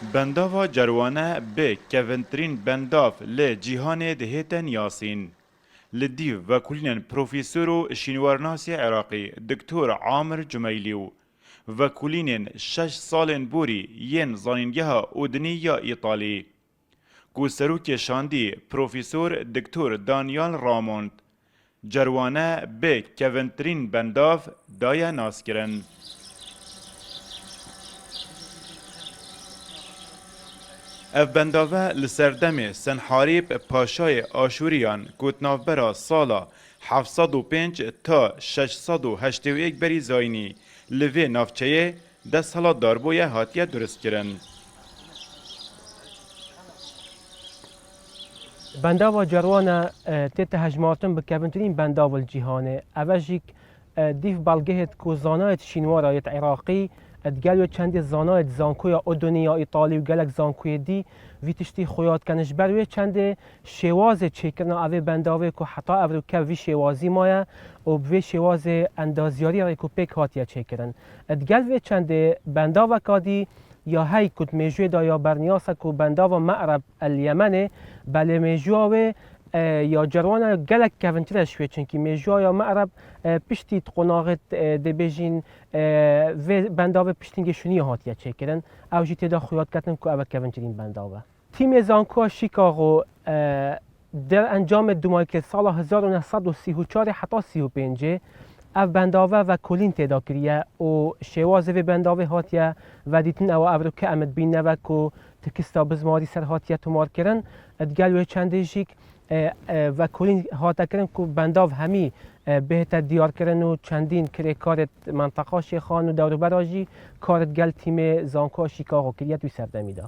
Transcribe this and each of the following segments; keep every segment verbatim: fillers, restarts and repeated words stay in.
Bendava Cerwane bi kevintirîn bendav li cîhanê dihête niyasîn. Li dîv vekolînên profesor û şînwarnasê Iraqî Doktor Amir Cumeylî û vekolînên şeş salên borî yên Zanîngeha Udinî ya Îtalî, ku serokê şandî Profesor Doktor Daniel Ramond, Cerwane bi kevintirîn bendav daye naskirin. Ev bendave li serdemê Senharîb Paşayê Aşûriyan ku di navbera sala heft sed û pênc ta şeş sed û heştê û yek berî zayînî li vê navçeyê desthilatdar bûye hatiye duristkirin. Bendava Cerwane, e, tête hejmartin bi kevintirîn bendav li cîhanê. Eve jî, e, dîv belgehêt ku zanayêt şînwara yêt Iraqî, e, digel wê çendê zanayêt zankoya Udunî ya Îtalî û gelek zankoyê dî vî tiştî xuya dikin. Ji ber wê çendê şêwazê çêkirina evê bendavê ku heta evroke vî şêwazî maye û bi vê şêwazê endazyarî rêkûpêk hatiye çêkirin. E, digel vê çendê bendaveka dî ya hey ku di mêjûyê de ya berniyas e ku bendava Me'reb el Yemenê, belê mêjûya wê, e, ya Cerwane gelek kevintir e ji wê, çunkî mêjûya ya Me'reb, e, piştî di qonaxê, e, dê bêjîn, e, vê bendavê piştî hingê şûniyê hatiye çêkirin. Ew jî tê de xuya diketin ku ev e kevintirîn bendav e. Tîmê zankoya Chicago, e, derencamê dumayîkê sala hezar û neh sed û sî û çarê heta sî û pêncê ev bendave vekolîn tê de kiriye û şêwazê vê bendavê hatiye vedîtin, ew evroke em dibînine ve ku tikista bizmarî ser hatiye tomarkirin. Digel wê çendê jî, e, e, vekolîn hate kirin ku bendav hemî, e, bihête diyarkirin û çendîn kirêkarê menteqa Şêxan û dewrûbera jî kar digel tîmê zankoya Chicago kiriye di wî serdemî de.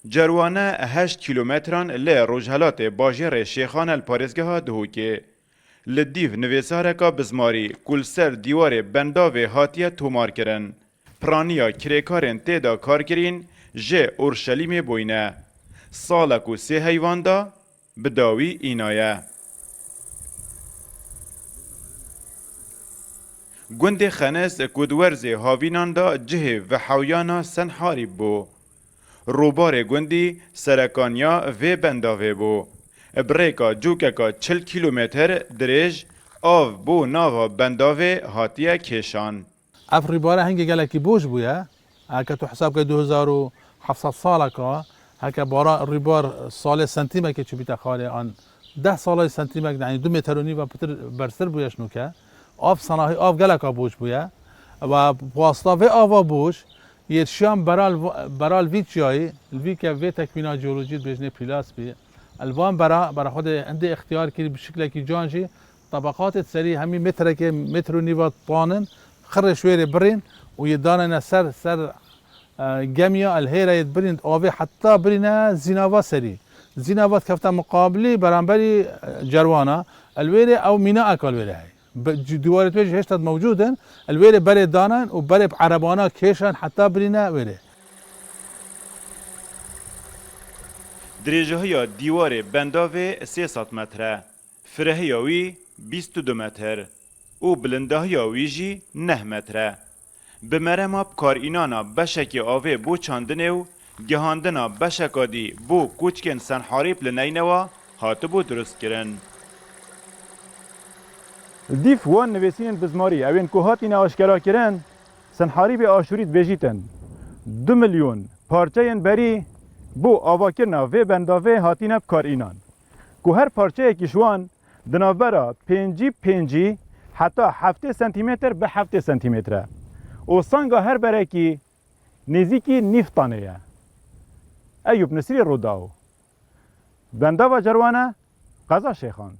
Cerwane heşt kîlometran li rojhelatê bajêrê Şêxan e li parêzgeha Duhokê. Li dîv nivîsareka bizmarî ku li ser dîwarê bendavê hatiye tomarkirin. Piraniya kirêkarên tê de karkirîn ji Orşelîmê bûyne. Salek û sê heyvan de bi dawî înaye. Gundê Xenes ku di werzê havînan de cihê vehewiyana Senharîb bû. Rûbarê gundî serekaniya vê bendavê bû. Bi rêka cûkeka çil kîlometr dirêj av bo nava bendavê hatiye kêşan. Ev rûbare hingê gelekî boş bûye. Heke tu hesab key du hezar û heft sed saleka, heke bara rûbar salê sentîmekê çûbîte xalê an deh salay sentîmek, yanî du meter û nîva pitir berztir bûye ji nûke. Av sanahî, av geleka boş bûye. Ve wasta vê ava boş, yê şiyan beral, beral vî çiyayî, li vî ke vê tekmîna jeolojî dibêjinê pîlas bî. Li van bera, bera xwe de hindê extiyar kirî bi şiklekî can jî Tebeqatê serî hemî metrekê, metr û nîva tanin, xirê ji wêrê birîn û yê danene ser, ser, e, gemiya, el hêre yê birîn, avê heta birîne Zînava serî. Zînava dikefte miqabilî, beramberî, e, Cerwana, el wêrê ew mînaeka li wêrê heye. Bi, ci-, dîwarê wê jî hêşta mewcûd in, el wêrê berê danan û berê bi erebana kêşan heta birîne wêrê. Dirêjahiya dîwarê bendavê sê sed metre. Firehiya wî bîst û du metr û bilindahiya wî jî neh metr e. Bi merema bikarînana beşekê avê bo çandinê û gihandina beşeka dî bo koçkên Senharîb li Neynewa hatibû durustkirin. Li dîv wan nivîsînên bizmarî ewên ku hatîne aşkerakirin, Senharîbê Aşûrî dibêjîtin, du milyon parçeyên berî bo avakirina vê bendavê hatîne bikarînan. Ku her parçeyekî ji wan di navbera pêncî pêncî heta heftê sentîmetr bi heftê sentîmetr e û sanga her berekî nêzîkî nîv tanê ye. Eyûb Nisrî, Rûdaw. Bendava Cerwane, Qeza Şêxand.